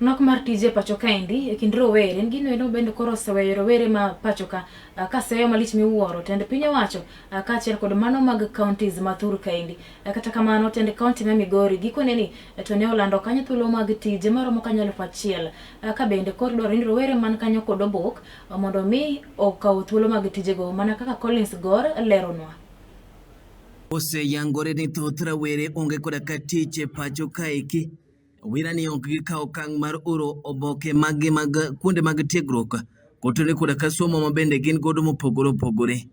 Nok mar tije e pacho kaendi e kind rowere en gino endo bende koro oseweyo rowere ma pacho ka ah, ka seyo malich miwuoro tend piny owacho ah, kaachiel kod mano mag counties ma thur kaendi. Ah, Kata kamano tend county ma Migori gikone ni eh, to ne olando kanyo thuolo mag tije maromo kanyo 1000 ah, ka bende koro dwaro ni rowere man kanyo kod obok ah, mondo mi okaw thuolo mag tijego mana kaka Collins Gor leronwa. Oseyangore ni thoth rawere onge koda ka tich e pacho kaeki. Wira ni ok gikawo okang' mar oro oboke maggi mag kuonde mag tiegruok kotenore koda ka somo ma bende gin godo mopogore opogore.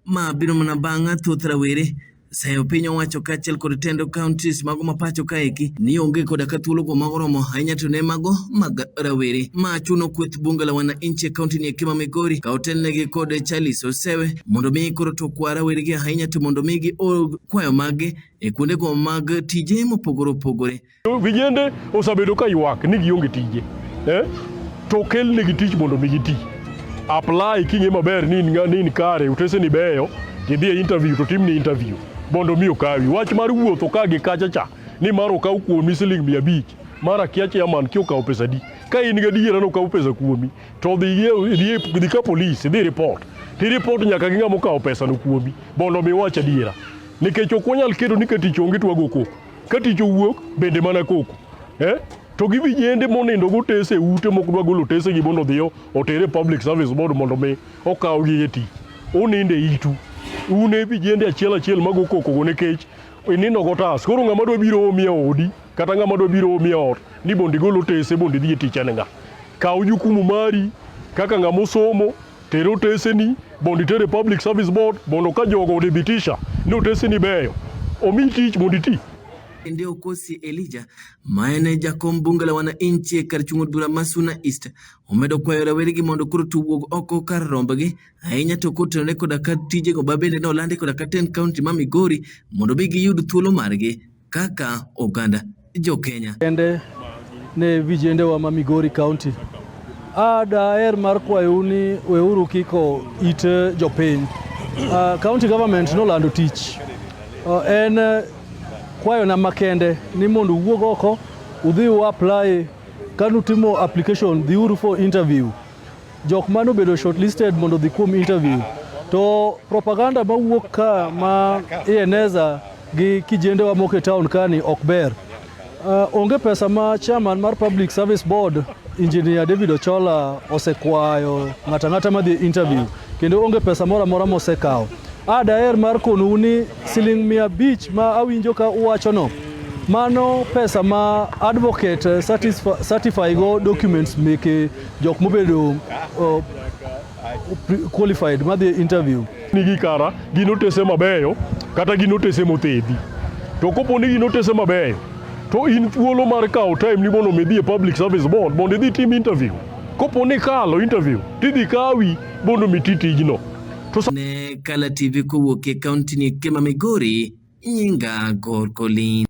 Ma biro mana bang' thoth rawere sayo piny owacho kaachiel kod tend counties mago ma pacho kaeki ni onge koda ka thuolo go moromo ahinya to ne mago mag rawere. Ma chuno kweth bunge la wananchi e kaunti ni eki ma Migori ka otelnegi kod Charles Osewe mondo mi koro to kwa rawere gi ahinya to mondo mi gi or kwayo maggi e kuonde go mag tije mopogore opogore. Vijende osebedo ka ywak ni gionge tije eh? To kelnegi tich mondo mi giti. Apply king'e maber ni in, ni in kare, uteseni beyo, tidhi e interview to timni interview mondo mi okawi. Wach mar wuotho ka gi kacha cha ni mar okaw kuomi siling 500 mar akia chairman ki okawo pesa di. Ka in gadiera ni okaw pesa kuomi to dhi dhi dhi ka polis idhi report. Ti report nyaka gi ng'ama okawo pesa no kuomi mondo mi wach adiera. Nikech ok wanyal keto ni ka tich onge to wago koko. Ka tich owuok bende mana koko. Eh? To gi vijende monindo gotese e ute mok dwa golo otese gi mondo odhi oter e public service board mondo mi okaw gi e tich. Unindo e itu. Un e vijende achiel achiel mago koko go nikech inindo gotas. Koro ng'ama dwa biro omi e odi kata ng'ama dwa biro omi e ot ni mondo igol otese mondo idhi e tich en ng'a. Kaw jukumu mari kaka ng'ama osomo Ter oteseni mondo iter e Public Service Board mondo ka jogo odhibitisha ni oteseni beyo, omiyi tich mondo iti. Bende Okosi Elijah ma en jakom bunge la wananchi e kar chung' od bura ma Suna East omedo kwayo raweregi mondo koro to wuog oko kar rombgi ahinya to kotenore koda ka tijego ma bende nolandi koda ka tend kaunti ma Migori mondo mi giyud thuolo margi kaka oganda jo-Kenya. Kende ne vijendewa ma Migori County. A daher mar kwayou ni weuru kiko it jopiny. County government nolando tich. En kwayona makende ni mondo uwuog oko udhi u apply kanutimo application dhiuru for interview. Jok mane obedo shortlisted mondo odhi kuom interview to propaganda mawuok ka ma ieneza gi kijendewa moko e town ka ni ok ber. Onge pesa ma chairman mar Public Service Board Engineer David Ochola osekwayo ng'ato ang'ata madhi e interview kendo onge pesa moro amora mosekawo. A daher mar konou ni siling 500 ma awinjo ka uwachono mano pesa ma advocate certify go documents meke jok mobedo qualified madhi e interview. Nigi kara gin otese mabeyo kata gin otese mothedhi. To kopo ni gin otese mabeyo to in thuolo mar kawo time ni mondo idhi e Public Service Board mondo idhi tim interview. Kopo ni ikalo interview tidhi kawi mondo mi ti tijno. To ne Kala TV kowuok e kaunti ni Kema Migori, nyinga Gor Colin.